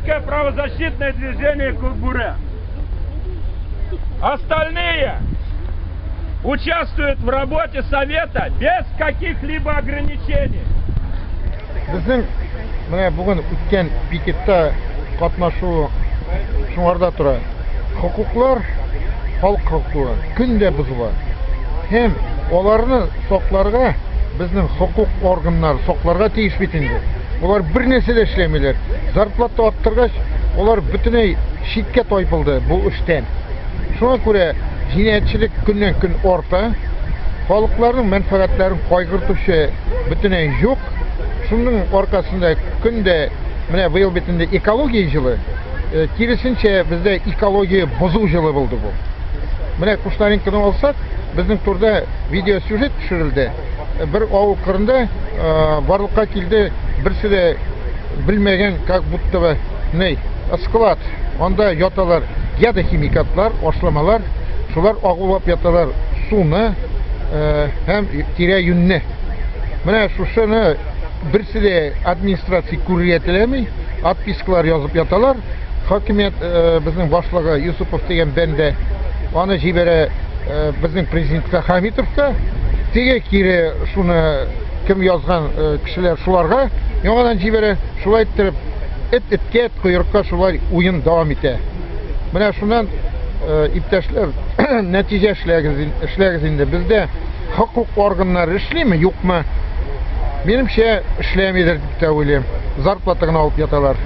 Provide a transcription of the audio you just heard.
Гражданское правозащитное движение Кукбуре. Остальные участвуют в работе Совета без каких-либо ограничений. Безнең менә бүген үткән пикетта катнашу шуңарда тора. Хокуклар, халык хокукы көн дә бозыла. Һәм аларны сакларга безнең хокук органнары сакларга тиеш бит инде. Алар бер нәрсә дә эшләмиләр. Зарплата арттыргач, алар бөтенләй читкә тайпылды бу эштән. Шуңа күрә җинаятьчелек көннән-көн арта. Халыкларның мәнфәгатьләрен кайгыртучы бөтенләй юк. Шуның аркасында көн дә менә быел бит инде экология җылы. Киресенчә, бездә экология бозу җылы булды бу. Менә Кушнаренконы алсак, безнең турда видеосюжет төшерелде. Бер авыл кырында барлыкка килде берсе дә белмәгән, как будто бы, ни, склад. Анда яталар ядохимикатлар, ашламалар, шулар агулап яталар суны һәм тирә-юньне. Менә шушыны берсе дә администрация күрергә теләми, отпискалар язып яталар. Хакимият безнең башлыгы Юсупов дигән бәндә аны җибәрә безнең президентка Хамитовка. Теге кире шуны кем язган кешеләр шуларга яңадан җибәрә. Шулай иттереп, эт эткә, эт койрыкка шулай уен дәвам итә. Менә шуннан, иптәшләр, нәтиҗә эшләгез, эшләгез инде. Бездә хокук органнары эшлиме, юкмы? Минемчә, эшләмидер дип тә уйлыйм. Зарплата гына алып яталар.